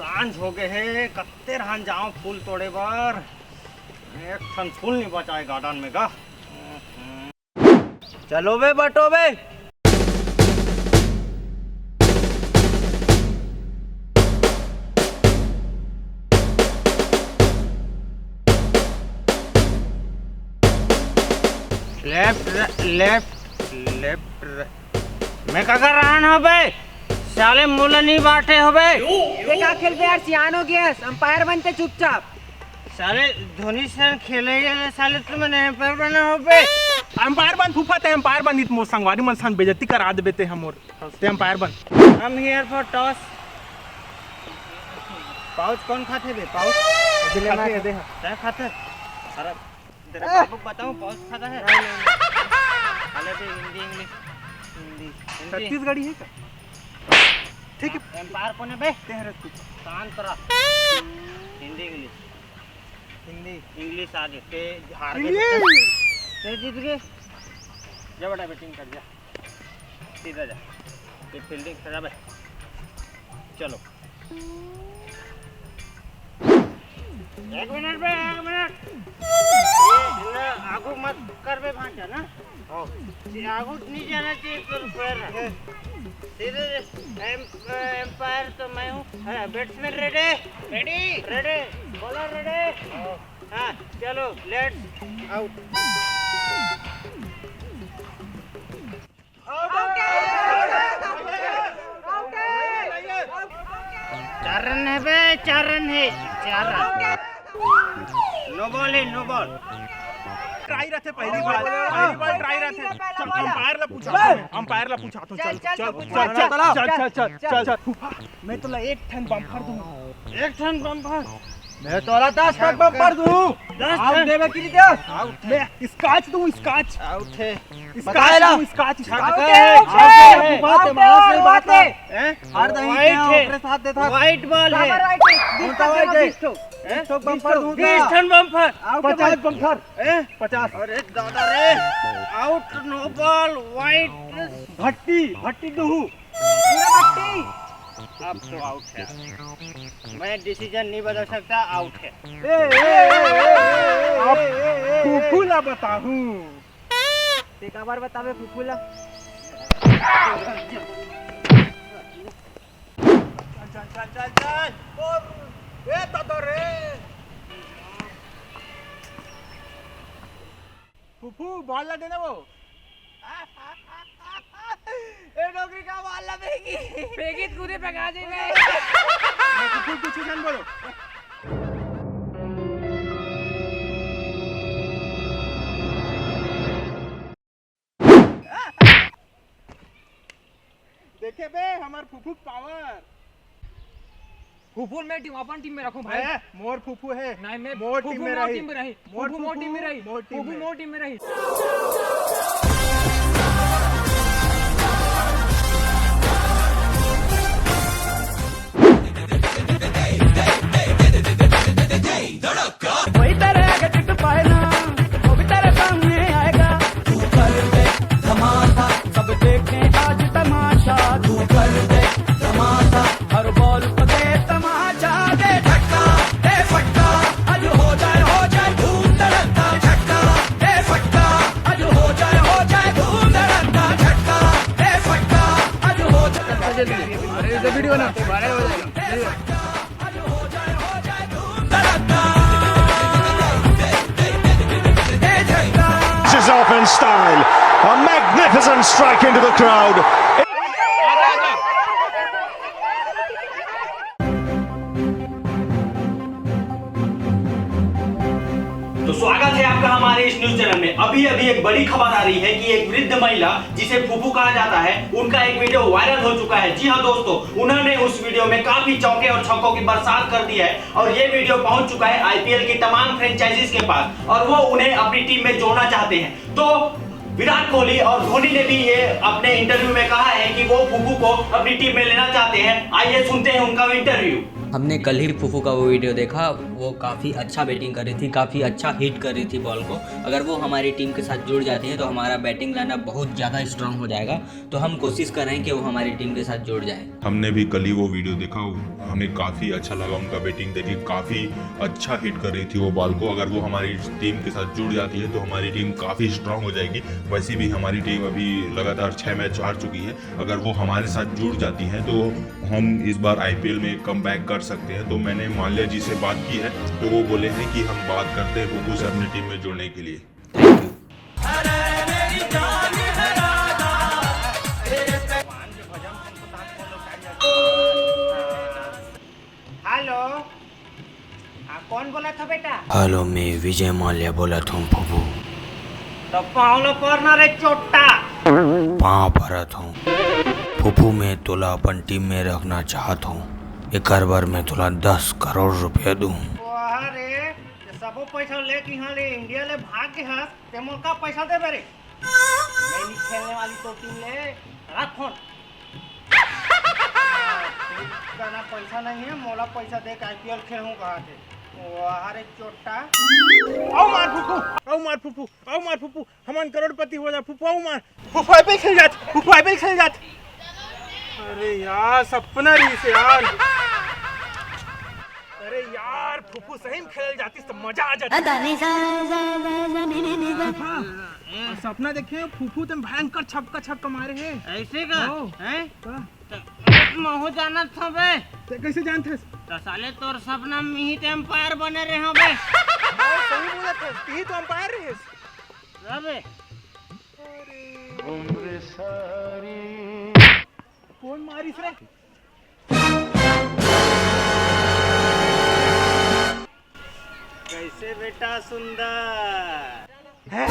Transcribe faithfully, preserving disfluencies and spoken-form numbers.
सांझ हो गए हे, कत्ते रहन जाओ फूल तोड़े बर। एक ठन फूल नहीं बचाए गार्डन में गा। चलो बे, बटो बे। Left, left, left. मैं का कर रहा हूँ बे? साले मोला नहीं बांटे हो बे। ये का खेलबे यार, सियान हो गया, अंपायर बनते चुपचाप। साले धोनी सन खेले ये साले, तुमने अंपायर बना हो बे। अंपायर बन फूफा, ते अंपायर बन, इत मोर संगवारी मन सन बेइज्जती करा देबे ते हमर। ते अंपायर बन। I'm here for toss। Pouch कौन खाथे बे? पाउच? ये खाथे, ये दे। तै खाथे? अरे, तेरे बाबू को बताऊं, पाउच खाता है? नहीं, नहीं, नहीं। अरे बे, हिंदी, इंग्लिश। हिंदी, हिंदी। छत्तीसगढ़ी है क्या? ठीक है। अंपायर कौन है बे? तेरे तू। शांत रह। हिंदी, इंग्लिश। हिंदी। इंग्लिश आगे। ते हार गए। इंग्लिश। ते जीत गए। जा बेटा, बैटिंग कर, जा। सीधा जा। ये फील्डिंग खराब है। चलो। एक मिनट बे, एक मिनट। ये ना, आगू मत कर बे, भांचा ना। हाँ। ये आगू नहीं जाना चाहिए, फिर, फिर। सीधे एम-, अंपायर तो मैं हूँ। हाँ, batsman ready? Ready. Ready. Bowler ready? हाँ, चलो, लेट्स आउट। चार रन है बे, चार रन है, चार रन। नो बॉल है, नो बॉल। ट्राई रहते पहली बार, पहली बार ट्राई रहते। चल, अंपायर ला पूछा, अंपायर ला पूछा तो चल, चल, चल, चल, चल, चल, चल, चल, चल, चल, चल। फूफा, मैं तोला एक ठन बम्पर दूँ। एक ठन बम्पर? मैं तोला दस ठन बम्पर दूँ। दस आउट ठन? देवे कि नहीं दे? आउट है। मैं स्कॉच दूँ, स्कॉच। आउट है। स्कॉच बताए ला। दूँ, स्कॉच, स्कॉच। आउट है, आउट है। आउट है, बात है, आउट है, बात है। हैं? हार दही वाइट क्या है। ओकरे साथ देता। वाइट बॉल है। बराबर वाइट है। बीस कौन सा वाइट है? बीस ठो। हैं? बीस ठो बम्पर दूँ बीस क्या? ठन बम्पर। आउट है पचास बम्पर। हैं? पचास। अरे दादा रे, आउट, नो बॉल, वाइट। भट्टी, भट्टी दूँ। पूरा भट्टी। अब तो आउट है। मैं डिसीजन नहीं बदल सकता, आउट है। ए, ए, ए, ए, ए, ए, अब ए, ए, ए, फूफू ला बताहूँ। ते काबर बताबे फूफू ला? चल, चल, चल, चल, चल। और, ए, दादा रे। फूफू, बॉल ला देना वो। ए, डोकरी का बॉल ला फेंकी। फेंकी तो कूदे फेंका जाए बे। मैं फूफू कुछ नहीं बोलो। देखे बे, हमार फूफू पावर। फूफू मैं टीम, अपन टीम में रखूं भाई। ए, मोर फूफू है। नहीं, मैं मोर फूफू टीम में मोर रही। टीम में रही। मोर फूफू मोर फूफू टीम में रही। मोर टीम फूफू में। मोर टीम में रही। वही तेरे आगे चिट पाए ना, वो भी तेरे सामने आएगा। तू कर दे धमाका, सब देखें आज तमाशा। तू कर दे धमाका, हर बॉल पे दे तमाचा, दे धक्का, दे फटका, आज हो जाए, हो जाए धूम धड़का। झटका, दे फटका, आज हो जाए, हो जाए धूम धड़का। झटका, दे फटका, आज हो जाए। अरे, इधर वीडियो बना, वायरल हो जाएगा। This is Elfin style. A magnificent strike into the crowd. तो स्वागत है आपका हमारे इस न्यूज चैनल में। अभी अभी एक बड़ी खबर आ रही है कि एक वृद्ध महिला, जिसे फूफू कहा जाता है, उनका एक वीडियो वायरल हो चुका है। जी हाँ दोस्तों, उन्होंने उस वीडियो में काफी चौके और छक्कों की बरसात कर दी है और ये वीडियो पहुंच चुका है आईपीएल की तमाम फ्रेंचाइजीज के पास और वो उन्हें अपनी टीम में जोड़ना चाहते हैं। तो विराट कोहली और धोनी ने भी ये अपने इंटरव्यू में कहा है कि वो फूफू को अपनी टीम में लेना चाहते हैं। आइए सुनते हैं उनका इंटरव्यू। हमने कल ही फूफू का वो वीडियो देखा, वो काफ़ी अच्छा बैटिंग कर रही थी, काफ़ी अच्छा हिट कर रही थी बॉल को। अगर वो हमारी टीम के साथ जुड़ जाती है तो हमारा बैटिंग लाइनअप बहुत ज़्यादा स्ट्रांग हो जाएगा। तो हम कोशिश कर रहे हैं कि वो हमारी टीम के साथ जुड़ जाए। हमने भी कल ही वो वीडियो देखा, हमें काफ़ी अच्छा लगा उनका बैटिंग देख के, काफ़ी अच्छा हिट कर रही थी वो बॉल को। अगर वो हमारी टीम के साथ जुड़ जाती है तो हमारी टीम काफ़ी स्ट्रांग हो जाएगी। वैसे भी हमारी टीम अभी लगातार छः मैच हार चुकी है। अगर वो हमारे साथ जुड़ जाती है तो हम इस बार आईपीएल में कमबैक कर सकते हैं। तो मैंने माल्या जी से बात की है, तो वो बोले हैं कि हम बात करते हैं फूफू से अपनी टीम में जुड़ने के लिए। हेलो। हाँ, कौन बोलत ह बेटा? हेलो, मैं विजय माल्या बोलत हूँ फूफू। तो पाँव ल पर ना रे चोट्टा। पाँव परत हूँ फूफू, मैं तोला अपन टीम में रखना चाहत हूँ। एकर बर मैं तोला दस करोड़ रुपया दूँ। वाह रे, ये सबो पैसा लेके यहाँ ले इंडिया ले भाग गे हस, ते मोर का पैसा देबे रे? मैं नहीं खेलने वाली तो टीम ले, रख फोन। का ना पैसा नहीं है, मोला पैसा दे के आईपीएल खेलूं कहा थे। वाह रे चोट्टा। आओ मार फूफू, आओ मार फूफू, आओ मार फूफू, हमन करोड़पति हो जा फूफू, आओ मार। फूफू आईपीएल खेल जात, फूफू आईपीएल खेल जात। अरे यार, सपना रही से यार। अरे यार, फूफू सही में खेल जाती तो मजा आ जाता। Adani sa sa sa sa ni ni ni sa. और सपना देखे फूफू तुम भयंकर छक्का छक्का मारे है। ऐसे का ओ। हैं? का? महू जानत हवे। ते कैसे जानते? तो साले तोर सपना में ही ते अंपायर बने रहे हवे। सही बोला था, यही तो अंपायर रहे। अबे कौन मारिस रे? कैसे बेटा सुंदर? हैं?